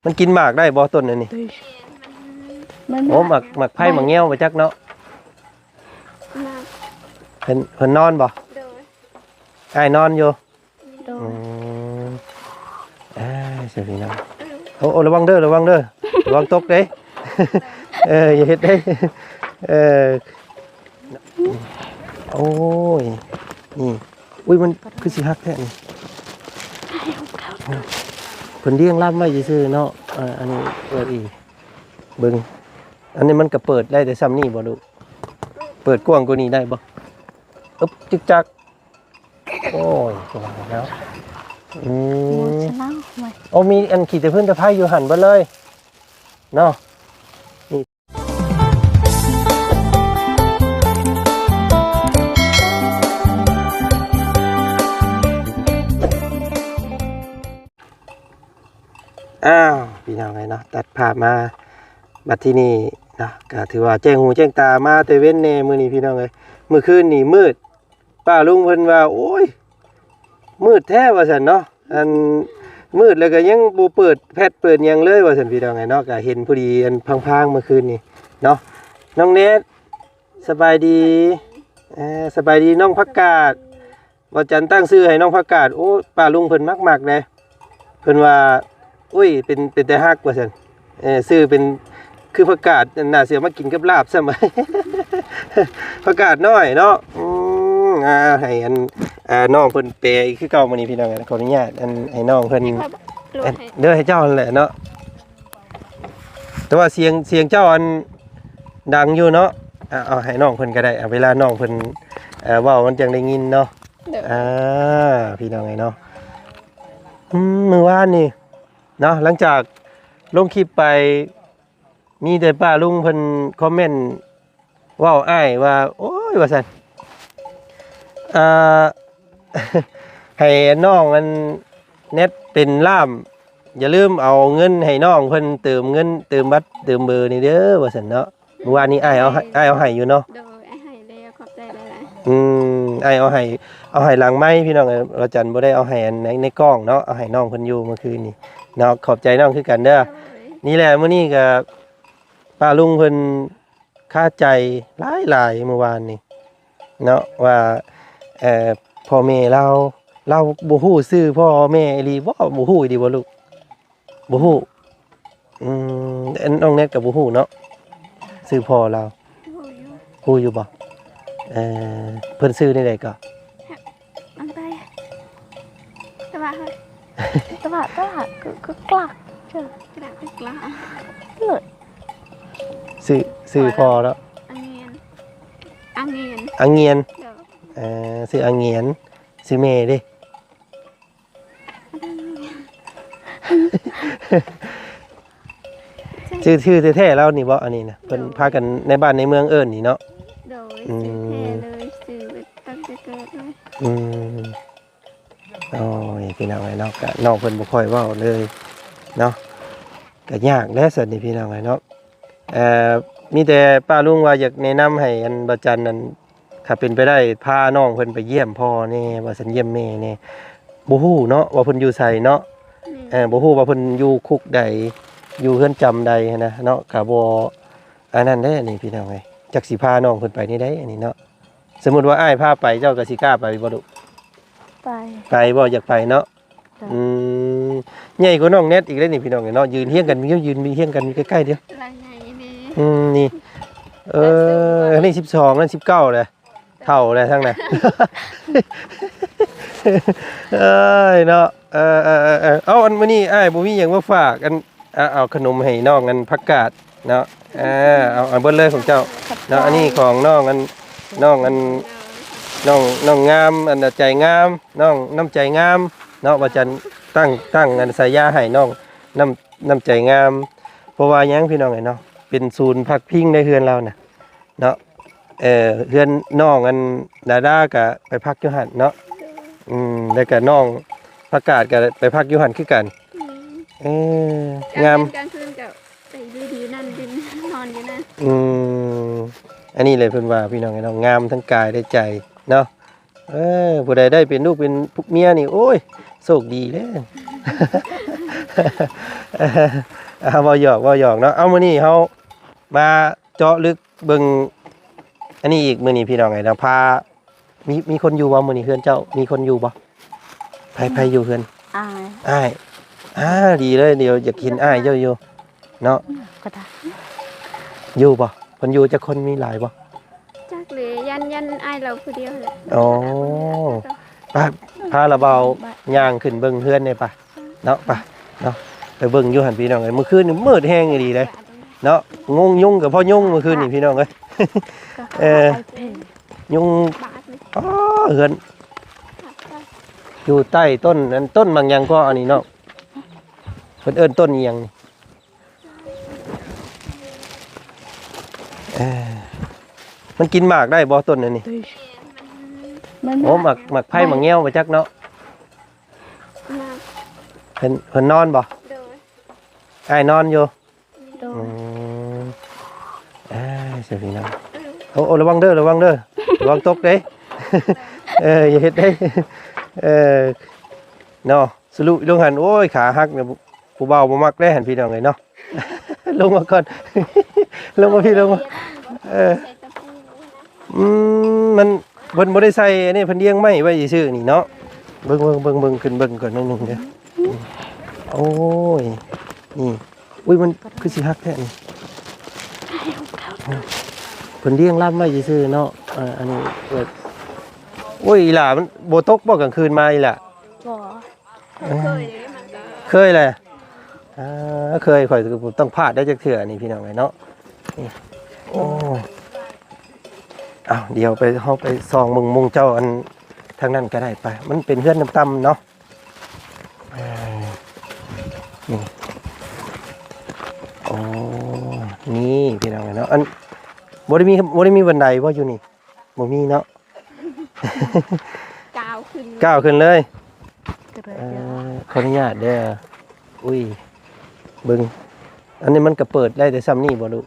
ມັນກິນໝາກໄດ້ບໍ່ຕົ້ນອັນນີ້? ໂອ້ ໝາກ ໝາກໄຜ່ ໝາກແງວບໍ່ຈັກເນາະ. ເພິ່ນ ເພິ່ນນອນບໍ່? ອ້າຍນອນຢູ່. ໂດຍ ອືມ ເອີຍ ເຊີຍພີ່ນ້ອງ. ໂອ້ ໂອ້ ລະວັງເດີ ລະວັງເດີ ລະວັງຕົກເດ້. ເອີ ຢ່າເຮັດເດ້. ເອີ ໂອ້ຍ ນີ້ ອຸ້ຍ ມັນຄືຊິຫັກແທ້ນີ້. ເພິ່ນລ້ຽງລຳໄວ້ຊື່ໆເນາະ. ເອີ ອັນນີ້ເອີອີ ເບິ່ງ ອັນນີ້ມັນກະເປີດໄດ້ແຕ່ຊ່ຳນີ້ບໍ່ລູກ? ເປີດກວ້າງກວ່ານີ້ໄດ້ບໍ່? ອຶບ ຈຶກຈັກ. ໂອ້ຍ ເນາະ ອືມ ໂອ້ ມີອັນຂີ້ຕະພຶ້ນຕະໄພຢູ່ຫັ້ນເບິດເລີຍເນາະ. ອ້າວ ພີ່ນ້ອງເອີຍເນາະ ຕັດພາບມາບັດທີນີ້ເນາະ ກະຖືວ່າແຈ້ງຫູແຈ້ງຕາມາແຕ່ເວັນແດ່ມື້ນີ້ ພີ່ນ້ອງເອີຍ. ມື້ຄືນນີ້ມືດ ປ້າລຸງເພິ່ນວ່າ ໂອ້ຍ ມືດແທ້ວ່າຊັ້ນເນາະ. ອັນ ມືດແລ້ວກໍຍັງບໍ່ເປີດແຟດເປີດຫຍັງເລີຍວ່າຊັ້ນ ພີ່ນ້ອງເອີຍເນາະ. ກໍເຫັນພໍດີອັນພາງໆເມື່ອຄືນນີ້ເນາະ. ນ້ອງແນດ ສະບາຍດີ. ເອີ ສະບາຍດີນ້ອງຜັກກາດ. ບ່າວຈັນຕັ້ງຊື່ໃຫ້ນ້ອງຜັກກາດ. ໂອ້ ປ້າລຸງເພິ່ນມັກໆເດ້. ເພິ່ນວ່າ ໂອ້ຍ ເປັນ ເປັນຕາຮັກວ່າຊັ້ນ. ເອີ ຊື່ເປັນຄືຜັກກາດ ໜ້າຊິເອົາມາກິນກັບລາບຊ້ຳ ຜັກກາດນ້ອຍເນາະ. ອືມ ອ່າ ໃຫ້ອັນ ອ່າ ນ້ອງເພິ່ນແປອີກຄືເກົ່າມື້ນີ້ ພີ່ນ້ອງ. ຂໍອະນຸຍາດ ອັນ ໃຫ້ນ້ອງເພິ່ນ ເດີ ໃຫ້ເຈົ້າຫັ້ນແຫຼະເນາະ. ແຕ່ວ່າສຽງ ສຽງເຈົ້າອັນດັງຢູ່ເນາະ. ອ່າ ເອົາໃຫ້ນ້ອງເພິ່ນກໍໄດ້ ເວລານ້ອງເພິ່ນ ເອີ ເວົ້າມັນຈັ່ງໄດ້ຍິນເນາະ. ໂດຍ ອ່າ ພີ່ນ້ອງເອີຍເນາະ. ອືມ ມື້ວານນີ້ເນາະ ຫຼັງຈາກລົງຄລິບໄປ ມີແຕ່ປ້າລຸງເພິ່ນຄອມເມັນເວົ້າອ້າຍວ່າ ໂອ້ຍ ວ່າຊັ້ນ ອ່າ ໃຫ້ນ້ອງອັນແນັດເປັນລ້ານ ຢ່າລືມເອົາເງິນໃຫ້ນ້ອງເພິ່ນເຕີມເງິນ ເຕີມບັດ ເຕີມເບີນີ້ເດີ ວ່າຊັ້ນເນາະ. ມື້ວານນີ້ອ້າຍເອົາໃຫ້ ອ້າຍເອົາໃຫ້ຢູ່ເນາະ. ໂດຍ ອ້າຍໃຫ້ແລ້ວ ຂອບໃຈຫຼາຍໆ. ອືມ ອ້າຍເອົາໃຫ້ ເອົາໃຫ້ຫຼັງໄມ ພີ່ນ້ອງເອີຍ. ລາວຈັນບໍ່ໄດ້ເອົາໃຫ້ອັນໃນ ໃນກ້ອງເນາະ ເອົາໃຫ້ນ້ອງເພິ່ນຢູ່ມື້ຄືນນີ້ເນາະ. ຂອບໃຈນ້ອງຄືກັນເດີ. ໂດຍ ນີ້ແຫຼະ ມື້ນີ້ກໍປ້າລຸງເພິ່ນຄາໃຈຫຼາຍໆມື້ວານນີ້ເນາະ ວ່າ ເອີ ພໍ່ແມ່ລາວ ລາວບໍ່ຮູ້ຊື່ພໍ່ແມ່ອີ່ຫຼີບໍ່? ບໍ່ຮູ້ອີ່ຫຼີບໍ່ລູກ? ບໍ່ຮູ້. ອືມ ອັນນ້ອງແນັດກໍບໍ່ຮູ້ເນາະ ຊື່ພໍ່ລາວ. ຮູ້ຢູ່ ຮູ້ຢູ່ບໍ່? ເອີ ເພິ່ນຊື່ແນວໃດກໍ? ອັນໃດ? ຕະຫວະ ຕະຫວະ ຕະຫວະ ຄື ຄືກະ ກະ ກະ ເລີດ. ຊື່ ຊື່ພໍ່ລາວ ອາງຽນ ອາງຽນ ອາງຽນ. ໂດຍ ເອີ ຊື່ອາງຽນ. ຊື່ແມ່ເດ້? ຊື່ ຊື່ແທ້ໆລາວນີ້ບໍ່? ອັນນີ້ນະ ເພິ່ນ ໂດຍ ພາກັນໃນບ້ານໃນເມືອງເອີ້ນນີ້ເນາະ. ໂດຍ ອືມ ຊື່ແທ້ເລີຍ ຊື່ແບບຕັ້ງແຕ່ເກີດເລີຍ. ອືມ ໂອ້ຍ ພີ່ນ້ອງເອີຍເນາະ ກະນ້ອງເພິ່ນບໍ່ຄ່ອຍເວົ້າເລີຍເນາະ ກະຍາກແຫຼະຊັ້ນນີ້ ພີ່ນ້ອງເອີຍເນາະ. ເອີ ມີແຕ່ປ້າລຸງວ່າຢາກແນະນຳໃຫ້ອັນ ບ່າວຈັນນັ້ນ ຖ້າເປັນໄປໄດ້ພານ້ອງເພິ່ນໄປຢ້ຽມພໍ່ແດ່ ວ່າຊັ້ນ ຢ້ຽມແມ່ແດ່. ບໍ່ຮູ້ເນາະວ່າເພິ່ນຢູ່ໃສເນາະ. ແມ່ນ ເອີ ບໍ່ຮູ້ວ່າເພິ່ນຢູ່ຄຸກໃດ ຢູ່ເຮືອນຈຳໃດຫັ້ນນະເນາະ. ກະບໍ່ອັນນັ້ນແຫຼະນີ້ ພີ່ນ້ອງເອີຍ ຈັກຊິພານ້ອງເພິ່ນໄປແນວໃດອັນນີ້ເນາະ. ສົມມຸດວ່າອ້າຍພາໄປ ເຈົ້າກໍຊິກ້າໄປບໍ່ລູກ? ໄປ ໄປບໍ່? ຢາກໄປເນາະ. ອືມ ໃຫຍ່ກວ່ານ້ອງແນັດອີກເດ້ນີ້ ພີ່ນ້ອງເອີຍເນາະ. ຢືນຮຽງກັນ ຢືນຮຽງກັນໃກ້ໆເດີ. ຫຼັງໃຫຍ່ນີ້ ອືມ ນີ້ ເອີ ອັນນີ້ສິບສອງ ນັ້ນສິບເກົ້າແຫຼະ ເຖົ້າແລ້ວທັງນັ້ນ. ເອີຍເນາະ ເອີໆໆໆ ເອົາ ອັນມື້ນີ້ອ້າຍບໍ່ມີຫຍັງມາຝາກ ອັນ ອ່າ ເອົາຂະໜົມໃຫ້ນ້ອງອັນຜັກກາດເນາະ. ເອີ ເອົາ ເອົາເບິດເລີຍຂອງເຈົ້າເນາະ. ອັນນີ້ຂອງນ້ອງອັນ ນ້ອງອັນ ນ້ອງ ນ້ອງງາມ ອັນໃຈງາມ ນ້ອງນ້ຳໃຈງາມເນາະ. ວ່າຈັນຕັ້ງ ຕັ້ງອັນສາຍາໃຫ້ນ້ອງ ນ້ຳ ນ້ຳໃຈງາມ. ເພາະວ່າຫຍັງ ພີ່ນ້ອງເອີຍເນາະ ເປັນສູນພັກພິງໃນເຮືອນລາວນະ ເນາະ. ເອີ ເຮືອນນ້ອງອັນດາດາກະໄປພັກຢູ່ຫັ້ນເນາະ. ອືມ ແລ້ວກະນ້ອງຜັກກາດກະໄປພັກຢູ່ຫັ້ນຄືກັນ. ອືມ ເອີ ກາງ ງາມ ຄືນກາງຄືນກະໄປຢູ່ດີນັ້ນ ນອນຢູ່ນັ້ນ. ອືມ ອັນນີ້ແຫຼະເພິ່ນວ່າ ພີ່ນ້ອງເອີຍເນາະ ງາມທັງກາຍແລະໃຈເນາະ. ເອີ ຜູ້ໃດໄດ້ເປັນລູກເປັນເມຍນີ້ ໂອ້ຍ ໂຊກດີເດ້. ອ່າ ເວົ້າຫຍອກ ເວົ້າຫຍອກເນາະ. ເອົາ ມື້ນີ້ເຮົາມາເຈາະລຶກເບິ່ງອັນນີ້ອີກ ມື້ນີ້ພີ່ນ້ອງເອີຍເນາະ ພາ ມີ ມີຄົນຢູ່ບໍ່? ມື້ນີ້ເຮືອນເຈົ້າມີຄົນຢູ່ບໍ່? ໃຜ ໃຜຢູ່ເຮືອນ? ອ້າຍ ອ້າຍ. ອ່າ ດີເລີຍ ດຽວຢາກເຫັນອ້າຍເຈົ້າຢູ່ເນາະ. ກໍໄດ້ ຢູ່ບໍ່? ເພິ່ນຢູ່ຈັກຄົນ? ມີຫຼາຍບໍ່? ຈັກເລີຍ ຢ້ານ ຢ້ານອ້າຍລາວຜູ້ດຽວແຫຼະ. ອໍ ໄປ ພາລາວບ່າວຍ່າງຂຶ້ນເບິ່ງເຮືອນແດ່ປະເນາະ ໄປເນາະ. ໄປເບິ່ງຢູ່ຫັ້ນພີ່ນ້ອງເອີຍ ມື້ຄືນນີ້ມືດແຮງອີ່ຫຼີເດ້ເນາະ. ຍຸງ ຍຸງກໍພໍຍຸງມື້ຄືນນີ້ພີ່ນ້ອງເອີຍ. ເອີ ຍຸງ ອໍ ເຮືອນຢູ່ໃຕ້ຕົ້ນ ອັນ ຕົ້ນໝາກຫຍັງກໍອັນນີ້ເນາະ ເພິ່ນເອີ້ນຕົ້ນອີ່ຫຍັງນີ້? ເອີ ມັນກິນໝາກໄດ້ບໍ່ຕົ້ນອັນນີ້? ໂອ້ ໝາກ ໝາກໄຜ່ ໝາກແງວບໍ່ຈັກເນາະ. ເພິ່ນ ເພິ່ນນອນບໍ່? ໂດຍ ອ້າຍນອນຢູ່. ໂດຍ ອືມ ເອີ ເຊີພີ່ນ້ອງ. ໂອ້ ໂອ້ ລະວັງເດີ ລະວັງເດີ ລະວັງຕົກເດ້. ເອີ ຢ່າເຮັດເດ້. ເອີ ເນາະ ສະລຸລົງຫັ້ນ ໂອ້ຍ ຂາຫັກ ຜູ້ບ່າວບໍ່ມັກເດ້ຫັ້ນພີ່ນ້ອງເອີຍເນາະ. ລົງມາກ່ອນ ລົງມາພີ່ ລົງມາ. ເອີ ອືມ ມັນ ເພິ່ນບໍ່ໄດ້ໃສ່ອັນນີ້ ເພິ່ນລຽງໄມ້ໄວ້ຊື່ໆນີ້ເນາະ. ເບິ່ງ ເບິ່ງ ເບິ່ງ ເບິ່ງ ຂຶ້ນເບິ່ງກ່ອນໜ້ອຍໜຶ່ງເດີ. ໂອ້ຍ ນີ້ ອຸ້ຍ ມັນຄືຊິຫັກແທ້ນີ້. ເພິ່ນລຽງລຳໄວ້ຊື່ໆເນາະ. ເອີ ອັນນີ້ແບບ ໂອ້ຍ ອີຫຼ້າ ມັນບໍ່ຕົກບໍ່ກາງຄືນມາອີຫຼ້າ? ບໍ່. ເອີ ເຄີຍເດ້ ມັນກໍເຄີຍແຫຼະ. ອ່າ ເຄີຍ ຂ້ອຍກໍບໍ່ຕ້ອງພາດໄດ້ຈັກເທື່ອນີ້ພີ່ນ້ອງເອີຍເນາະ. ນີ້ ໂອ້ ເອົາ ດຽວໄປ ເຮົາໄປສ່ອງເບິ່ງມຸງເຈົ້າ ອັນ ທາງນັ້ນກໍໄດ້ໄປ. ມັນເປັນເຮືອນຕ່ຳໆເນາະ. ເອີ ນີ້ ໂອ້ ນີ້ພີ່ນ້ອງເອີຍເນາະ. ອັນ ບໍ່ໄດ້ມີ ບໍ່ໄດ້ມີບັນໄດບໍ່ຢູ່ນີ້? ບໍ່ມີເນາະ. ກ້າວຂຶ້ນ ກ້າວຂຶ້ນເລີຍ. ເອີ ຂໍອະນຸຍາດເດີ. ອຸ້ຍ ເບິ່ງ ອັນນີ້ມັນກະເປີດໄດ້ແຕ່ຊ່ຳນີ້ບໍ່ລູກ?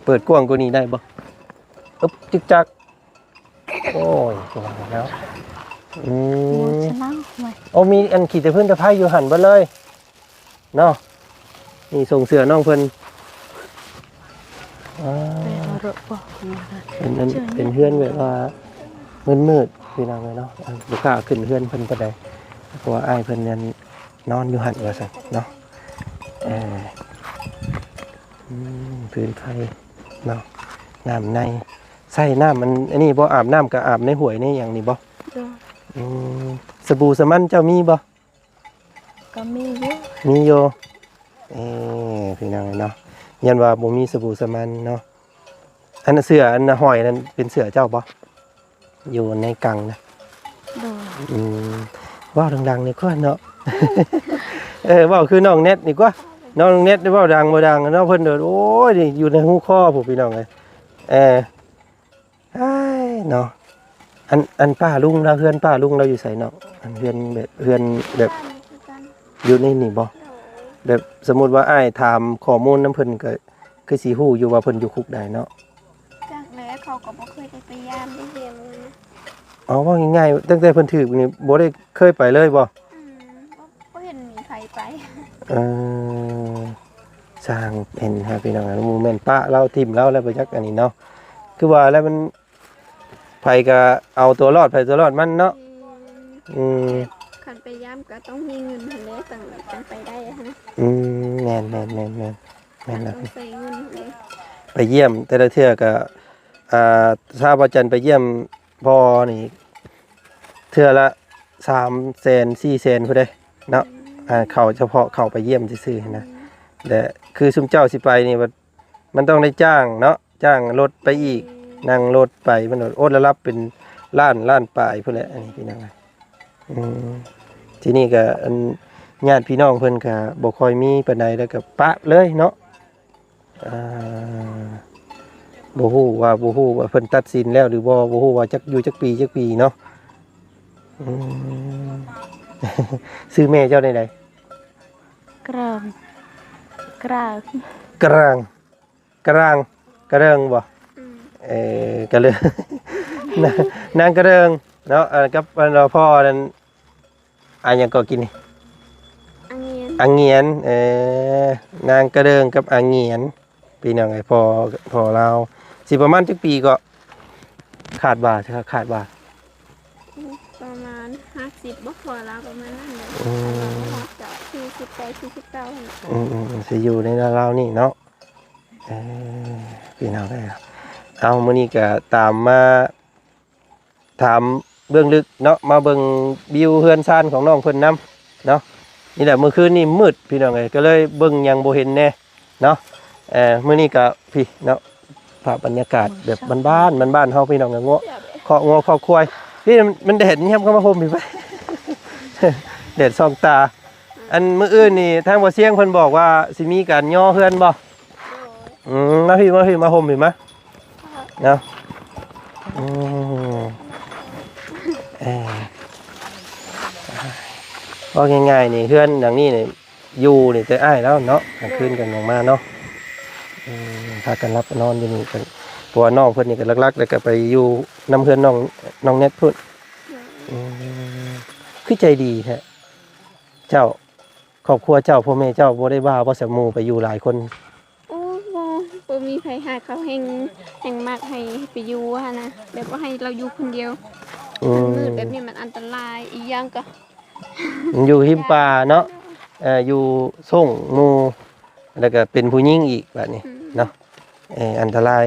ເປີດກວ້າງກວ່ານີ້ໄດ້ບໍ່? ອຶບ ຈຶກຈັກ. ໂອ້ຍ ເນາະ. ອືມ ໂອ້ ມີອັນຂີ້ຕະພຶ້ນຕະໄພຢູ່ຫັ້ນເບິດເລີຍເນາະ. ນີ້ ສົ່ງເສື້ອນ້ອງເພິ່ນ. ອ່າ ເປັນອັນ ເປັນເຮືອນແບບວ່າມືດໆ ພີ່ນ້ອງເອີຍເນາະ. ອ່າ ບໍ່ກ້າຂຶ້ນເຮືອນເພິ່ນປານໃດ ເພາະວ່າອ້າຍເພິ່ນນັ້ນນອນຢູ່ຫັ້ນວ່າຊັ້ນເນາະ. ເອີ ອືມ ພື້ນໄຟເນາະ ນ້ຳໃນ ໃຊ້ນ້ຳອັນ ອັນນີ້ບໍ່? ອາບນ້ຳກໍອາບໃນຫ້ວຍໃນຫຍັງນີ້ບໍ່? ໂດຍ. ອືມ ສະບູສະໝັນເຈົ້າມີບໍ່? ກໍມີຢູ່ ມີຢູ່. ເອີ ພີ່ນ້ອງເອີຍເນາະ ຢ້ານວ່າບໍ່ມີສະບູສະໝັນເນາະ. ອັນເສື້ອ ອັນຫ້ອຍນັ້ນເປັນເສື້ອເຈົ້າບໍ່? ຢູ່ໃນກັງນະ. ໂດຍ. ອືມ ເວົ້າດັງໆ ນີ້ກ່ອນເນາະ. ເອີ ເວົ້າຄືນ້ອງແນັດນີ້ກວ່າ. ນ້ອງແນັດເວົ້າດັງບໍ່ດັງເນາະ ເພິ່ນໂດດ ໂອ້ຍ ຢູ່ໃນຫູຄໍພຸ້ນ ພີ່ນ້ອງເອີຍ. ເອີ ອ້າຍເນາະ. ອັນ ອັນປ້າລຸງລາວ ເຮືອນປ້າລຸງລາວຢູ່ໃສເນາະ? ອັນເຮືອນແບບ ເຮືອນແບບ ຢູ່ໃນນີ້ບໍ່? ໂດຍ. ແບບສົມມຸດວ່າອ້າຍຖາມຂໍ້ມູນນຳເພິ່ນ ກໍຄືຊິຮູ້ຢູ່ວ່າເພິ່ນຢູ່ຄຸກໃດເນາະ? ຈັກແຫຼະ ເຂົາກໍບໍ່ເຄີຍໄດ້ໄປຢາມໄດ້ຢຽມເລີຍ. ເອົາ ເວົ້າງ່າຍໆ ຕັ້ງແຕ່ເພິ່ນຖືກນີ້ບໍ່ໄດ້ເຄີຍໄປເລີຍບໍ່? ອືມ ບໍ່ ບໍ່ເຫັນມີໃຜໄປ. ເອີ ຊ່າງເຫັນຮະ ພີ່ນ້ອງ ບໍ່ແມ່ນປະລາວຖິ້ມລາວແລ້ວໄປຈັກອັນນີ້ເນາະ. ຄືວ່າແລ້ວມັນ ໃຜກໍເອົາຕົວລອດໃຜຕົວລອດມັນເນາະ. ອືມ ອືມ ຄັນໄປຢາມກໍຕ້ອງມີເງິນຫັ້ນແຫຼະ ຈັ່ງ ຈັ່ງໄປໄດ້ຫັ້ນນະ. ອືມ ແມ່ນໆໆໆ ແມ່ນແລ້ວ ຕ້ອງໃຊ້ເງິນຫັ້ນແຫຼະ. ໄປຢ້ຽມແຕ່ລະເທື່ອກໍ ອ່າ ຊາວບໍ່ຈັນໄປຢ້ຽມພໍ່ນີ້ ເທື່ອລະສາມແສນ ສີ່ແສນພຸ້ນເດ້ເນາະ. ອືມ ອ່າ ເຂົ້າ ສະເພາະເຂົ້າໄປຢ້ຽມຊື່ໆຫັ້ນນະ. ອືມ ແລະ ຄືຊຸມເຈົ້າຊິໄປນີ້ ມັນຕ້ອງໄດ້ຈ້າງເນາະ ຈ້າງລົດໄປອີກ ອືມ ນັ່ງລົດໄປ ມັນ ໂອ້ ລະລັບເປັນລ້ານ ລ້ານປາຍພຸ້ນແຫຼະ ອັນນີ້ພີ່ນ້ອງ. ອືມ ທີນີ້ກໍ ອັນ ຍາດພີ່ນ້ອງເພິ່ນກໍບໍ່ຄ່ອຍມີປານໃດ ແລ້ວກໍປະເລີຍເນາະ. ອ່າ ບໍ່ຮູ້ວ່າ ບໍ່ຮູ້ວ່າເພິ່ນຕັດສິນແລ້ວຫຼືບໍ່ ບໍ່ຮູ້ວ່າຈັກ ຢູ່ຈັກປີ ຈັກປີເນາະ. ອືມ ຊື່ແມ່ເຈົ້າແນວໃດ? ກຣາງ ກຣາງ ກຣາງ ກຣາງ ກະເລິງບໍ່? ອືມ ເອີ ກະເລິງ ນາງ ນາງກະເລິງເນາະ. ອັນ ກັບ ອັນ ພໍ່ນັ້ນ ອາຫຍັງກໍກິນນີ້? ອາງຽນ ອາງງຽນ ເອີ ນາງກະເດີງກັບອາງງຽນ ພີ່ນ້ອງເອີຍ ພໍ່ ພໍ່ລາວ ຊິປະມານຈັກປີເກາະ? ຄາດວ່າ ຄາດວ່າ ປະມານຫ້າສິບບໍ່ ພໍ່ລາວປະມານນັ້ນແຫຼະ ອືມ ແຕ່ວ່າຮອດກະສີ່ສິບແປດ ສີ່ສິບເກົ້າຫັ້ນແຫຼະ ອືມໆ ຊິຢູ່ໃນລາວໆນີ້ເນາະ ເອີ ພີ່ນ້ອງເອີຍ ເອົາ ມື້ນີ້ກະຕາມມາ ຖາມເບື້ອງລຶກເນາະ ມາເບິ່ງວິວເຮືອນຊານຂອງນ້ອງເພິ່ນນຳເນາະ. ນີ້ແຫຼະ ມື້ຄືນນີ້ມືດພີ່ນ້ອງເອີຍ ກໍເລີຍເບິ່ງຫຍັງບໍ່ເຫັນແດ່ເນາະ. ເອີ ມື້ນີ້ກໍພີ້ເນາະ ພາບບັນຍາກາດແບບບ້ານໆ ບ້ານໆເຮົາພີ່ນ້ອງເອີຍ ງົວ ຄອກງົວຄອກຄວາຍ ພີ້ ມັນແດດຍາມເຂົ້າມາຫົ່ມພີ້ໄປ ແດດສ່ອງຕາ. ອັນມື້ອື່ນນີ້ທາງບໍ່ຊຽງເພິ່ນບອກວ່າຊິມີການຍໍເຮືອນບໍ່? ໂດຍ ອືມ ມາພີ້ ມາພີ້ ມາຫົ່ມພີ້ມາ ເນາະ ອືມ ເອີ ເວົ້າງ່າຍໆນີ້ ເຮືອນຫຼັງນີ້ນີ້ ຢູ່ນີ້ແຕ່ອ້າຍລາວເນາະ ກາງຄືນກັນຫຍັງມາເນາະ ອືມ ພາກັນຫຼັບນອນຢູ່ນີ້ກັນ ເພາະວ່ານ້ອງເພິ່ນນີ້ກໍຫຼັກໆ ແລ້ວກໍໄປຢູ່ນຳເຮືອນນ້ອງ ນ້ອງແນັດພຸ້ນ ອືມ ຄືໃຈດີແທ້ ເຈົ້າ ຄອບຄົວເຈົ້າ ພໍ່ແມ່ເຈົ້າບໍ່ໄດ້ວ່າບໍ່ ສະໝູ່ໄປຢູ່ຫຼາຍຄົນ? ໂອ້ ບໍ່ ບໍ່ມີໃຜຮັກ ເຂົາແຮ່ງ ແຮ່ງມັກໃຫ້ໄປຢູ່ຫັ້ນນະ ແບບວ່າໃຫ້ລາວຢູ່ຄົນດຽວ ອືມ ມັນມືດແບບນີ້ມັນອັນຕະລາຍ ອີກຢ່າງກໍ ມັນຢູ່ຮິມປ່າເນາະ ເອີ ຢູ່ໂສ້ງໝູ່ ແລ້ວກໍເປັນຜູ້ຍິງອີກບາດນີ້ ອືມ ເນາະ ເອີ ອັນຕະລາຍ.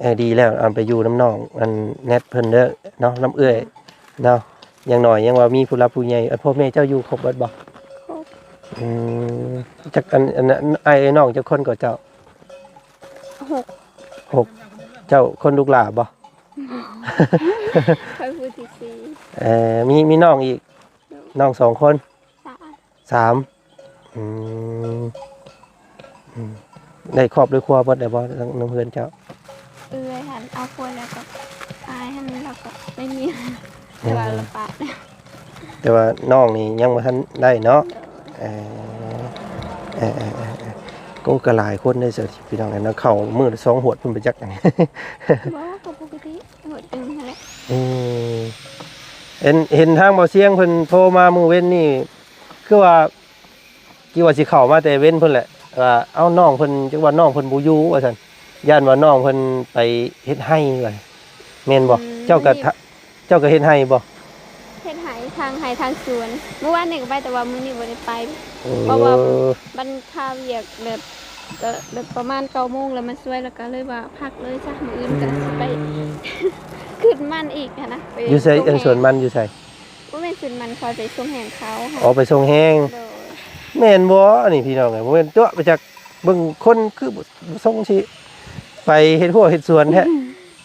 ເອີ ດີແລ້ວ ເອົາໄປຢູ່ນຳນ້ອງອັນແນັດເພິ່ນເດີເນາະ ນຳເອື້ອຍເນາະ ຢ່າງໜ້ອຍຍັງວ່າມີຜູ້ຫຼັກຜູ້ໃຫຍ່. ອັນພໍ່ແມ່ເຈົ້າຢູ່ຄົບເບິດບໍ່? ຄົບ ອືມ ຈັກອັນ ອັນ ອັນອ້າຍເອື້ອຍນ້ອງຈັກຄົນກໍເຈົ້າ? ຫົກ ຫົກ ເຈົ້າຄົນລູກຫຼ້າບໍ່? ຂ້ອຍຜູ້ທີສີ່ ເອີ ມີ ມີນ້ອງອີກ? ໂດຍ ນ້ອງສອງຄົນ ສາມ ສາມ ອືມ ອືມ ໄດ້ຄອບໄດ້ຄົວເບິດແລ້ວບໍ່ ນຳເຮືອນເຈົ້າ? ເອື້ອຍຫັ້ນເອົາຜົວແລ້ວກໍ ອ້າຍຫັ້ນລາວກໍໄດ້ເມຍ ແຕ່ວ່າລາວປະແລ້ວ ແຕ່ວ່ານ້ອງນີ້ຍັງບໍ່ທັນໄດ້ເນາະ ໂດຍ ເອີ ເອີ ເອີ ເອີ ເອີ ໂອ້ ກໍຫຼາຍຄົນເດ້ ພີ່ນ້ອງເນາະ ເຂົ້າມື້ລະສອງຫວດພຸ້ນໄປຈັກ ບໍ່ ກໍປົກກະຕິ ຫວດໜຶ່ງຫັ້ນແຫຼະ ອືມ ເຫັນ ເຫັນທາງບໍ່ຊຽງເພິ່ນໂທມາມື້ເວັນນີ້ ຄືວ່າ ຄິດວ່າຊິເຂົ້າມາແຕ່ເວັນພຸ້ນແຫຼະ ວ່າ ເອົ້າ ນ້ອງເພິ່ນ ຈັກວ່ານ້ອງເພິ່ນບໍ່ຢູ່ວ່າຊັ້ນ ຢ້ານວ່ານ້ອງເພິ່ນໄປເຮັດໄຮ່ວ່າ ແມ່ນບໍ່? ອືມ ເຈົ້າກໍ ເຈົ້າກໍເຮັດໄຮ່ບໍ່? ເຮັດໄຮ່ ທາງໄຮ່ທາງສວນ ມື້ວານນີ້ກໍໄປ ແຕ່ວ່າມື້ນີ້ບໍ່ໄດ້ໄປ ເອີ ເພາະວ່າມັນຄາວຽກແບບ ກໍແບບປະມານເກົ້າໂມງແລ້ວມາຊ່ວຍ ແລ້ວກໍເລີຍວ່າພັກເລີຍຊະ ມື້ອື່ນກໍຊິໄປ ອືມ ຂຶ້ນມັນອີກຫັ້ນນະ ໄປ ຢູ່ໃສ? ສວນມັນຢູ່ໃສ? ບໍ່ແມ່ນສວນມັນ ຂ້ອຍໄປສົ່ງແຮງເຂົາ ອໍ ໄປສົ່ງແຮງ ໂດຍ ແມ່ນບໍ່? ອັນນີ້ພີ່ນ້ອງເອີຍ ບໍ່ແມ່ນຕົວະໄປຈັກ ເບິ່ງຄົນຄືບໍ່ ບໍ່ຊົງຊິໄປເຮັດຮົ້ວເຮັດສວນແທ້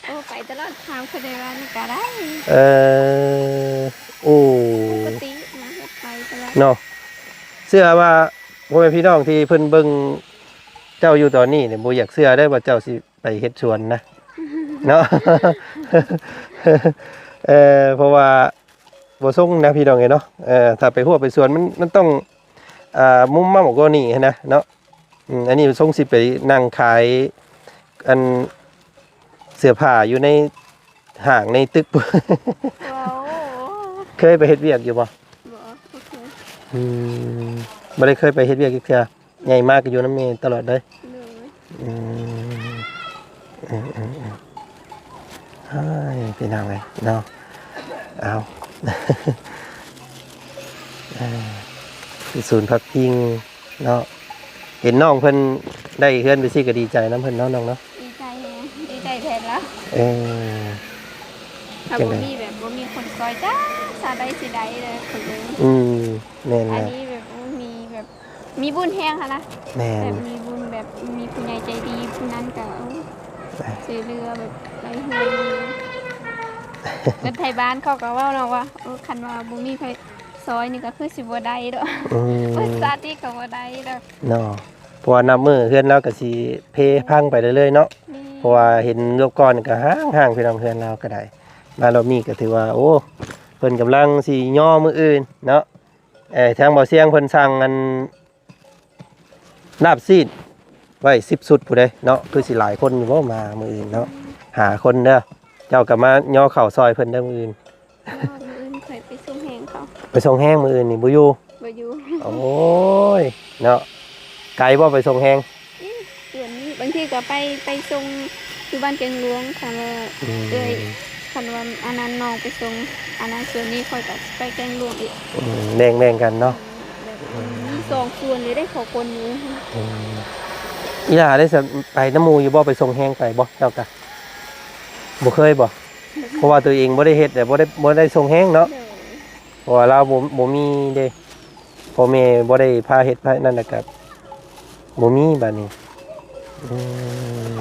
ໂອ້ ໄປຕະຫຼອດ ຖາມເຂົາໄດ້ວ່ານີ້ກໍໄດ້ ເອີ ໂອ້ ປົກກະຕິນະ ໄປຕະຫຼອດເນາະ ເຊື່ອວ່າພໍ່ແມ່ພີ່ນ້ອງທີ່ເພິ່ນເບິ່ງເຈົ້າຢູ່ຕອນນີ້ນີ້ ບໍ່ຢາກເຊື່ອເດ້ວ່າເຈົ້າຊິ ໄປເຮັດສວນນະ ເນາະ ເອີ ເພາະວ່າບໍ່ຊົງນະພີ່ນ້ອງເອີຍເນາະ ເອີ ຖ້າໄປຮົ້ວໄປສວນມັນ ມັນຕ້ອງ ອ່າ ມຸມເມົາກວ່ານີ້ຫັ້ນນະເນາະ ອືມ ອັນນີ້ຊົງຊິໄປນັ່ງຂາຍ ອັນ ເສື້ອຜ້າຢູ່ໃນຫ້າງໃນຕຶກ ເວົ້າ ເຄີຍໄປເຮັດວຽກຢູ່ບໍ່? ບໍ່ ບໍ່ເຄີຍ ອືມ ບໍ່ໄດ້ເຄີຍໄປເຮັດວຽກຈັກເທື່ອ ໃຫຍ່ມາກໍຢູ່ນຳແມ່ຕະຫຼອດເລີຍ ໂດຍ ອືມ ເອີ ເອີ ເອີ ເອີ ພີ່ນ້ອງເອີຍເນາະ ເອົາ ເອີ ທີ່ສູນພັກພິງເນາະ ເຫັນນ້ອງເພິ່ນໄດ້ເຮືອນໄປຊີ້ກໍດີໃຈນຳເພິ່ນເນາະ ນ້ອງເນາະ ດີໃຈແຮງ ດີໃຈແທນລາວ ເອີ ຖ້າບໍ່ມີແບບ ບໍ່ມີຄົນຊ່ອຍ ຈັກຊາດໃດຊິໄດ້ເລີຍ ອືມ ແມ່ນແລ້ວ ອັນນີ້ແບບ ໂອ້ ມີແບບ ມີບຸນແຮງຫັ້ນນະ ແມ່ນ ແບບມີບຸນ ແບບມີຜູ້ໃຫຍ່ໃຈດີຜູ້ນັ້ນກໍ ເອີ ຊ່ວຍເຫຼືອແບບໄດ້ເຮືອນ ເງິນໄທບ້ານເຂົາກໍເວົ້າເນາະວ່າ ໂອ້ ຄັນວ່າບໍ່ມີໃຜຊ່ອຍນີ້ກໍຄືຊິບໍ່ໄດ້ດອກ ອືມ ບໍລິສັດນີ້ກໍບໍ່ໄດ້ດອກເນາະ ເພາະວ່ານັບມື້ເຮືອນລາວກໍຊິເພພັງໄປເລື້ອຍໆເນາະ ແມ່ນ ເພາະວ່າເຫັນລອບກ່ອນກໍຮ້າງໆ ພີ່ນ້ອງ ເຮືອນລາວກໍໄດ້ ມາລອບນີ້ກໍຖືວ່າ ໂອ້ ເພິ່ນກຳລັງຊິຍໍມື້ອື່ນເນາະ ເອີ ທາງບໍ່ຊຽງເພິ່ນສັ່ງອັນ ລາບຊີ້ນໄວ້ສິບຊຸດພຸ້ນເດ້ເນາະ ຄືຊິຫຼາຍຄົນຢູ່ບໍ່ມາມື້ອື່ນເນາະ ຫ້າຄົນເດີ ເຈົ້າກໍມາຍໍເຂົ້າຊ່ອຍເພິ່ນເດີມື້ອື່ນ ມື້ອື່ນຂ້ອຍໄປສົ່ງແຮງເຂົາ ໄປສົ່ງແຮງມື້ອື່ນນີ້ບໍ່ຢູ່ ບໍ່ຢູ່ ໂອ້ຍ ເນາະ ໄກບໍ່ໄປສົ່ງແຮງ? ເອີ ສ່ວນນີ້ບາງທີກໍໄປ ໄປສົ່ງຢູ່ບ້ານແກງຫຼວງ ຄັນວ່າ ອືມ ເອື້ອຍ ຄັນວ່າອັນນັ້ນນ້ອງໄປສົ່ງ ອັນນັ້ນສ່ວນນີ້ຂ້ອຍກໍໄປແກງຫຼວງອີກ ອືມ ແບ່ງໆກັນເນາະ ແບບ ອືມ ມີສອງສ່ວນເລີຍໄດ໋ ເຂົ້າກົນຢູ່ ອືມ ອີ່ຫຼ້າໄດ້ສະ ໄປນຳໝູ່ຢູ່ບໍ່? ໄປສົ່ງແຮງໄປບໍ່? ເຈົ້າກະບໍ່ເຄີຍບໍ່? ບໍ່ເຄີຍ ເພາະວ່າຕົວເອງບໍ່ໄດ້ເຮັດ ແລະ ບໍ່ໄດ້ ບໍ່ໄດ້ສົ່ງແຮງເນາະ ໂດຍ ເພາະວ່າລາວບໍ່ ບໍ່ມີເດ້ ພໍ່ແມ່ບໍ່ໄດ້ພາເຮັດພານັ້ນ ແລ້ວກະບໍ່ມີບາດນີ້ ອືມ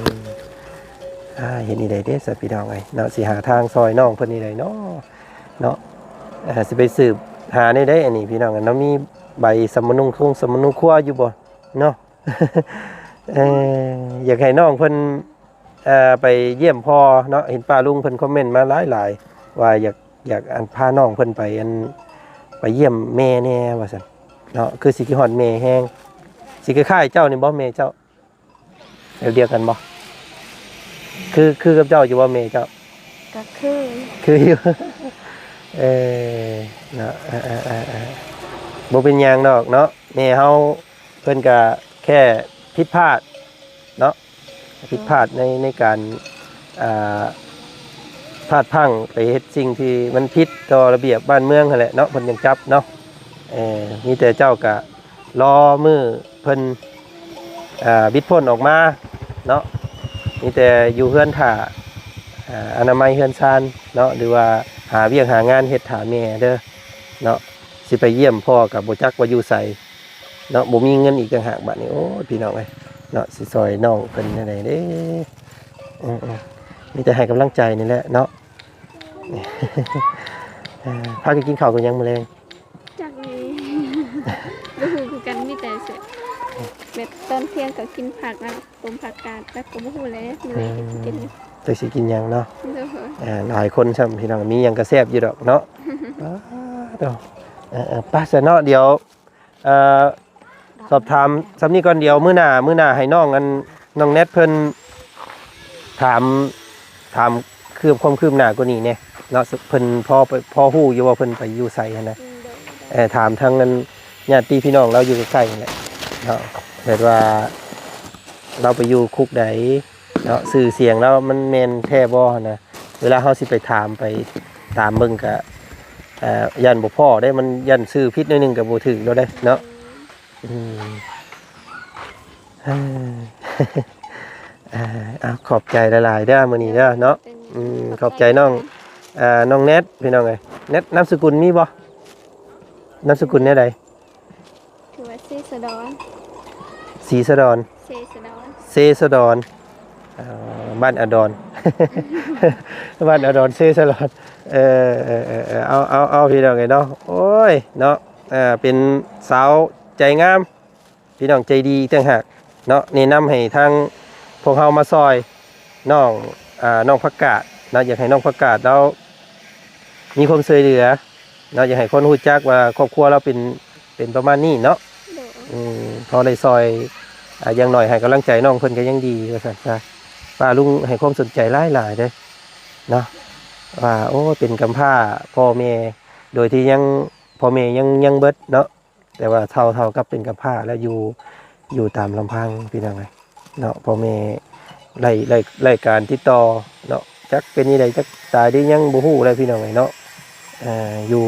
ອ່າ ເຮັດນີ້ໄດ້ເດ້ຊະ ພີ່ນ້ອງເອີຍເນາະ ຊິຫາທາງຊ່ອຍນ້ອງເພິ່ນນີ້ໄດ້ເນາະ ເນາະ ເອີ ຊິໄປສືບຫາແນວໃດອັນນີ້ ພີ່ນ້ອງເນາະ ມີໃບສຳມະນຸຄົງສຳມະນຸຄົວຢູ່ບໍ່ເນາະ? ເອີ ຢາກໃຫ້ນ້ອງເພິ່ນ ເອີ ໄປຢ້ຽມພໍ່ເນາະ ເຫັນປ້າລຸງເພິ່ນຄອມເມັນມາຫຼາຍໆ ວ່າຢາກ ຢາກ ອັນ ພານ້ອງເພິ່ນໄປ ອັນ ໄປຢ້ຽມແມ່ແດ່ວ່າຊັ້ນເນາະ ຄືຊິຄິດຮອດແມ່ແຮງ ຊິຄ້າຍໆເຈົ້ານີ້ບໍ່ ແມ່ເຈົ້າ ແບບດຽວກັນບໍ່? ຄື ຄືກັບເຈົ້າຢູ່ບໍ່ແມ່ເຈົ້າ? ກໍຄື ຄືຢູ່ ເອີ ເນາະ ເອີໆ ບໍ່ເປັນຫຍັງດອກເນາະ ແມ່ເຮົາເພິ່ນກະແຄ່ຜິດພາດເນາະ ຜິດພາດໃນ ໃນການ ອ່າ ພາດພລັ້ງໄປເຮັດສິ່ງທີ່ມັນຜິດຕໍ່ລະບຽບບ້ານເມືອງຫັ້ນແຫຼະເນາະ ເພິ່ນຈັ່ງຈັບເນາະ ເອີ ມີແຕ່ເຈົ້າກະ ລໍມື້ເພິ່ນ ເອີ ບິດພົ້ນອອກມາເນາະ ມີແຕ່ຢູ່ເຮືອນຖ້າ ເອີ ອະນາໄມເຮືອນຊານເນາະ ຫຼືວ່າຫາວຽກຫາງານເຮັດຖ້າແມ່ເດີເນາະ ຊິໄປຢ້ຽມພໍ່ກໍບໍ່ຈັກວ່າຢູ່ໃສເນາະ ບໍ່ມີເງິນອີກຕ່າງຫາກບາດນີ້ ໂອ້ຍ ພີ່ນ້ອງເອີຍເນາະ ຊິຊ່ອຍນ້ອງເພິ່ນແນວໃດເດ້ ເອີໆ ມີແຕ່ໃຫ້ກຳລັງໃຈນີ້ແຫຼະເນາະ ເອີ ພາກັນກິນເຂົ້າກັບຫຍັງມື້ແລງ? ຈັກແມ່ນ ບໍ່ຮູ້ຄືກັນ ມີແຕ່ແບບຕອນທ່ຽງກໍກິນຜັກນະ ຕົ້ມຜັກກາດ ແລ້ວກໍບໍ່ຮູ້ແຫຼະມື້ແລງຊິກິນຫຍັງ ຈັກຊິກິນຫຍັງເນາະ ໂດຍ ເອີ ຫຼາຍຄົນຊ້ຳ ພີ່ນ້ອງ ມີຫຍັງກໍແຊບຢູ່ດອກເນາະ ປາດໂທ້ ເອີໆ ໄປຊະເນາະ ດຽວ ເອີ ສອບຖາມສ່ຳນີ້ກ່ອນ ດຽວມື້ໜ້າ ມື້ໜ້າໃຫ້ນ້ອງ ອັນ ນ້ອງແນັດເພິ່ນຖາມ ຖາມຄືບ ຄວາມຄືບໜ້າກວ່ານີ້ແດ່ເນາະ ເພິ່ນພໍ ພໍຮູ້ຢູ່ບໍ່ ເພິ່ນໄປຢູ່ໃສຫັ້ນນະ ອືມ ໂດຍ ເອີ ຖາມທາງ ອັນ ຍາດຕິພີ່ນ້ອງລາວຢູ່ໃກ້ໆຫັ້ນແຫຼະເນາະ ແບບວ່າລາວໄປຢູ່ຄຸກໃດ ເນາະ ຊື່ສຽງລາວມັນແມ່ນແທ້ບໍ່ຫັ້ນນະ ເວລາເຮົາຊິໄປຖາມໄປຕາມເບິ່ງກະ ເອີ ຢ້ານບໍ່ພໍ້ເດ້ ມັນຢ້ານຊື່ຜິດໜ້ອຍໜຶ່ງກະບໍ່ຖືກແລ້ວເດ້ເນາະ ອືມ ເອີ ເອີ ເອົາ ຂອບໃຈຫຼາຍໆເດີ ມື້ນີ້ເດີເນາະ ອືມ ຂອບໃຈນ້ອງ ເອີ ນ້ອງແນັດ ພີ່ນ້ອງເອີຍ ແນັດ ນາມສະກຸນມີບໍ່? ນາມສະກຸນແນວໃດ? ຄືວ່າເຊສະດອນ ສີສະດອນ ເຊສະດອນ ເຊສະດອນ ເອີ ບ້ານອາດອນ ບ້ານອາດອນ ເຊສະດອນ ເອີ ເອີ ເອີ ເອີ ເອົາ ເອົາ ເອົາ ພີ່ນ້ອງເອີຍເນາະ ໂອ້ຍ ເນາະ ເປັນສາວໃຈງາມ ພີ່ນ້ອງໃຈດີອີກຕ່າງຫາກເນາະ ແນະນຳໃຫ້ທາງພວກເຮົາມາຊ່ອຍນ້ອງ ອ່າ ນ້ອງຜັກກາດເນາະ ຢາກໃຫ້ນ້ອງຜັກກາດລາວມີຄວາມຊ່ວຍເຫຼືອ ເນາະ ຢາກໃຫ້ຄົນຮູ້ຈັກວ່າຄອບຄົວລາວເປັນ ເປັນປະມານນີ້ເນາະ ໂດຍ ອືມ ພໍໄດ້ຊ່ອຍ ອ່າ ຢ່າງໜ້ອຍໃຫ້ກຳລັງໃຈນ້ອງເພິ່ນກໍຍັງດີວ່າຊັ້ນຊະ ປ້າລຸງໃຫ້ຄວາມສົນໃຈຫຼາຍໆເດ້ເນາະ ວ່າ ໂອ້ ເປັນກຳພ້າ ພໍ່ແມ່ ໂດຍທີ່ຍັງ ພໍ່ແມ່ຍັງ ຍັງເບິດເນາະ ແຕ່ວ່າເຖົ້າ ເທົ່າກັບເປັນກຳພ້າແລ້ວ ຢູ່ ຢູ່ຕາມລຳພັງ ພີ່ນ້ອງເອີຍ ເນາະ ພໍ່ແມ່ໄລ່ ໄລ່ ໄລ່ການຕິດຕໍ່ເນາະ ຈັກເປັນແນວໃດ ຈັກຕາຍຫຼືຍັງບໍ່ຮູ້ແຫຼະ ພີ່ນ້ອງເອີຍເນາະ ເອີ ຢູ່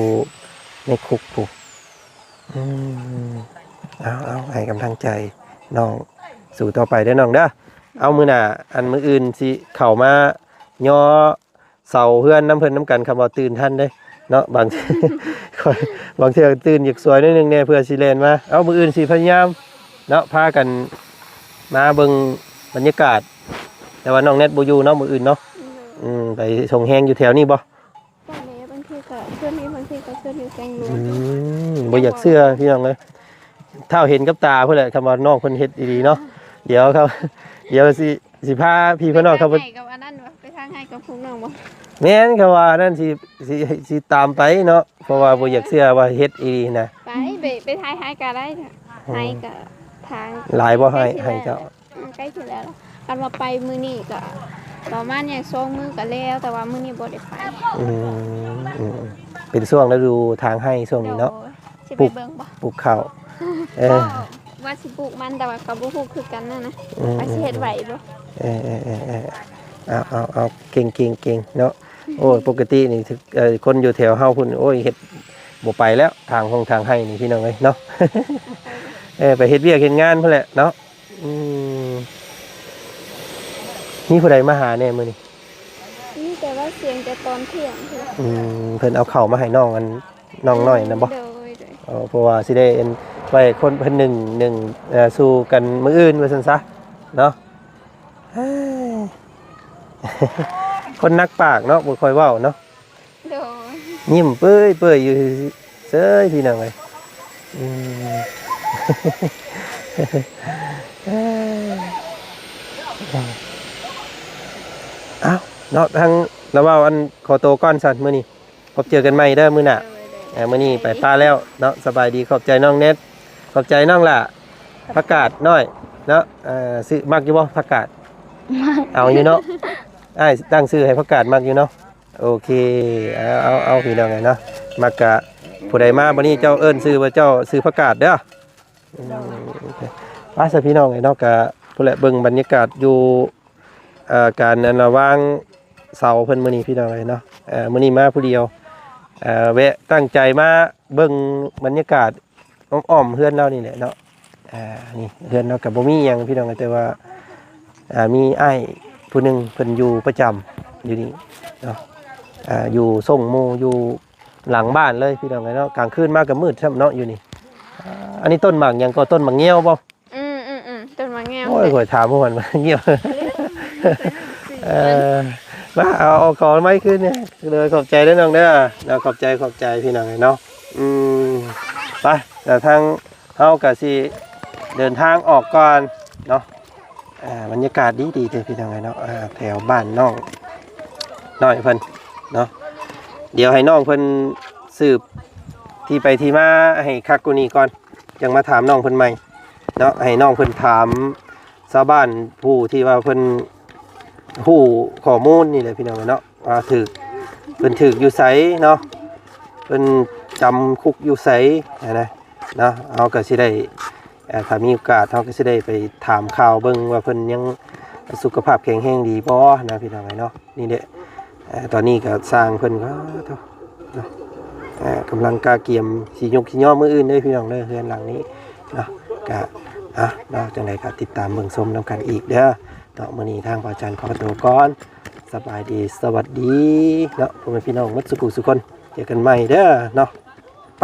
ໃນຄຸກພຸ້ນ ອືມ ເອົາ ເອົາ ໃຫ້ກຳລັງໃຈນ້ອງ ສູ້ຕໍ່ໄປເດີນ້ອງເດີ ເອົາ ມື້ໜ້າ ອັນ ມື້ອື່ນຊິເຂົ້າມາຍໍ ເສົາເຮືອນນຳເພິ່ນນຳກັນ ຄຳວ່າຕື່ນທັນເດ້ເນາະ ບາງ ຂ້ອຍ ບາງເທື່ອຕື່ນຢາກສວຍໜ້ອຍໜຶ່ງແດ່ ເພື່ອຊິແລ່ນມາ ເອົາ ມື້ອື່ນຊິພະຍາຍາມເນາະ ພາກັນມາເບິ່ງບັນຍາກາດ ແຕ່ວ່ານ້ອງແນັດບໍ່ຢູ່ເນາະ ມື້ອື່ນເນາະ ອືມ ອືມ ໄປສົ່ງແຮງຢູ່ແຖວນີ້ບໍ່? ບໍ່ແຫຼະ ບາງທີກໍເຊີນຢູ່ ບາງທີກໍເຊີນຢູ່ແກງຫຼວງ ອືມ ບໍ່ຢາກເຊື່ອ ພີ່ນ້ອງເອີຍ ຖ້າເຫັນກັບຕາພຸ້ນແຫຼະ ຄຳວ່ານ້ອງເພິ່ນເຮັດອີ່ຫຼີເນາະ ດຽວ ດຽວຊິ ຊິພາພີ່ພານ້ອງເຂົາໄປ ໄປທາງໄຮ່ກັບອັນນັ້ນບໍ່? ໄປທາງໄຮ່ກັບພວກນ້ອງບໍ່? ແມ່ນ ຄຳວ່າອັນນັ້ນຊິ ຊິ ຊິຕາມໄປເນາະ ເພາະວ່າບໍ່ຢາກເຊື່ອວ່າເຮັດອີ່ຫຼີນະ ໄປ ໄປ ໄປຖ່າຍໄຮ່ກໍໄດ້ ອືມ ໄຮ່ກໍທາງ ຫຼາຍບໍ່ໄຮ່ ໄຮ່ເຈົ້າ? ອືມ ໃກ້ຊິແລ້ວລະ ຄັນວ່າໄປມື້ນີ້ກໍປະມານຫຍັງ ສອງມື້ກໍແລ້ວ ແຕ່ວ່າມື້ນີ້ບໍ່ໄດ້ໄປ ອືມ ອືມ ເປັນຊ່ວງລະດູທາງໄຮ່ຊ່ວງນີ້ເນາະ ໂດຍ ຊິໄປເບິ່ງບໍ່? ປູກເຂົ້າ ເອີ ກໍວ່າຊິປູກມັນ ແຕ່ວ່າກໍບໍ່ຮູ້ຄືກັນນະ ອືມ ວ່າຊິເຮັດໄຫວບໍ່? ເອີໆໆໆ ເອົາໆໆ ເກັ່ງໆໆ ເນາະ. ໂອ້ຍ ປົກກະຕິນີ້ ເອີ ຄົນຢູ່ແຖວເຮົາພຸ້ນ ໂອ້ຍ ເຮັດບໍ່ໄປແລ້ວ ທາງຫົງທາງໄຮ່ນີ້ ພີ່ນ້ອງເອີຍເນາະ. ເອີ ໄປເຮັດວຽກເຮັດງານພຸ້ນແຫຼະເນາະ. ອືມ ມີຜູ້ໃດມາຫາແດ່ມື້ນີ້? ມີແຕ່ວ່າສຽງແຕ່ຕອນທ່ຽງພຸ້ນ. ອືມ ເພິ່ນເອົາເຂົ້າມາໃຫ້ນ້ອງ ອັນ ນ້ອງນ້ອຍນະບໍ່? ໂດຍໆ ເອີ ເພາະວ່າຊິໄດ້ ອັນ ໄວ້ຄົນເພິ່ນໜຶ່ງ ໜຶ່ງ ເອີ ສູ່ກັນມື້ອື່ນວ່າຊັ້ນຊະເນາະ. ຄົນໜັກປາກເນາະ ບໍ່ຄ່ອຍເວົ້າເນາະ. ໂດຍ ຍິ້ມເປີຍໆຢູ່ເສີຍ ພີ່ນ້ອງເອີຍ. ອືມ ເອົ້າ ເນາະ ທາງລາວເວົ້າ ອັນ ຂໍໂຕກ່ອນຊັ້ນ ມື້ນີ້ ພົບເຈີກັນໃໝ່ເດີມື້ໜ້າ. ໂດຍໆ ເອີ ມື້ນີ້ໄປປະແລ້ວເນາະ. ສະບາຍດີ ຂອບໃຈນ້ອງແນັດ ຂອບໃຈນ້ອງຫຼ້າ. ຜັກກາດນ້ອຍເນາະ ເອີ ຊື້ ມັກຢູ່ບໍ່ຜັກກາດ? ມັກ ເອົາຢູ່ເນາະ. ອ້າຍຕັ້ງຊື່ໃຫ້ຜັກກາດ ມັກຢູ່ເນາະ. ໂອເຄ ເອົາ ເອົາ ເອົາ ພີ່ນ້ອງເອີຍເນາະ ມັກກະ ຜູ້ໃດມາບັດນີ້ ເຈົ້າເອີ້ນຊື່ວ່າເຈົ້າຊື່ຜັກກາດເດີ. ອືມ ໂອເຄ ໄປຊະ ພີ່ນ້ອງເອີຍເນາະ ກະພຸ້ນແຫຼະ ເບິ່ງບັນຍາກາດຢູ່ ເອີ ການ ອັນ ລະວາງເສົາເພິ່ນມື້ນີ້ ພີ່ນ້ອງເອີຍເນາະ. ເອີ ມື້ນີ້ມາຜູ້ດຽວ ເອີ ແວະ ຕັ້ງໃຈມາເບິ່ງບັນຍາກາດອ້ອມໆເຮືອນລາວນີ້ແຫຼະເນາະ. ອ່າ ນີ້ເຮືອນເຮົາກໍບໍ່ມີຫຍັງພີ່ນ້ອງ ແຕ່ວ່າ ອ່າ ມີອ້າຍຜູ້ໜຶ່ງເພິ່ນຢູ່ປະຈຳຢູ່ນີ້ເນາະ ອ່າ ຢູ່ຊົງໝູ່ຢູ່ຫຼັງບ້ານເລີຍພີ່ນ້ອງເອີຍເນາະ. ກາງຄືນມາກໍມືດຊ້ຳເນາະຢູ່ນີ້. ອ່າ ອັນນີ້ຕົ້ນໝາກຫຍັງກໍ ຕົ້ນໝາກງຽວບໍ່? ອືມໆໆ ຕົ້ນໝາກງຽວ. ໂອ້ຍ ຂ້ອຍຖາມບໍ່ມັນ ໝາກງຽວ. ເອີ ມາ ເອົາ ເອົາຂອງໄມ້ຄືນນີ້. ໂດຍ ຂອບໃຈເດີນ້ອງເດີເນາະ. ຂອບໃຈ ຂອບໃຈພີ່ນ້ອງເອີຍເນາະ. ອືມ ໄປ ແລ້ວທາງ ເຮົາກະຊິເດີນທາງອອກກ່ອນເນາະ. ອ່າ ບັນຍາກາດດີໆເດີພີ່ນ້ອງເອີຍເນາະ ອ່າ ແຖວບ້ານນ້ອງນ້ອຍເພິ່ນເນາະ. ດຽວໃຫ້ນ້ອງເພິ່ນສືບທີ່ໄປທີ່ມາໃຫ້ຄັກກວ່ານີ້ກ່ອນ ຈັ່ງມາຖາມນ້ອງເພິ່ນໃໝ່ເນາະ. ໃຫ້ນ້ອງເພິ່ນຖາມຊາວບ້ານຜູ້ທີ່ວ່າເພິ່ນຮູ້ຂໍ້ມູນນີ້ແຫຼະພີ່ນ້ອງເອີຍເນາະ. ວ່າຖືກ ເພິ່ນຖືກຢູ່ໃສເນາະ ເພິ່ນຈຳຄຸກຢູ່ໃສຫັ້ນນະເນາະ. ເຮົາກໍຊິໄດ້ ເອີ ຖ້າມີໂອກາດເຮົາກໍຊິໄດ້ໄປຖາມຂ່າວເບິ່ງວ່າເພິ່ນຍັງສຸຂະພາບແຂງແຮງດີບໍ່ນະ ພີ່ນ້ອງເອີຍເນາະ. ນີ້ແຫຼະ ເອີ ຕອນນີ້ກໍຊ່າງເພິ່ນກໍ ເນາະ ເອີ ກຳລັງກະກຽມຊິຍົກຊິຍໍມື້ອື່ນເດ້ພີ່ນ້ອງເດີ ເຮືອນຫຼັງນີ້ເນາະ. ກະ ອ່ະ ເນາະ ຈັ່ງໃດກໍຕິດຕາມເບິ່ງຊົມນຳກັນອີກເດີເນາະ. ມື້ນີ້ທາງພະອາຈານຂໍໂຕກ່ອນ ສະບາຍດີ ສະຫວັດດີເນາະ ພໍ່ແມ່ພີ່ນ້ອງໝົດສູ່ຜູ້ສູ່ຄົນ. ເຈີກັນໃໝ່ເດີເນາະ. ໄປ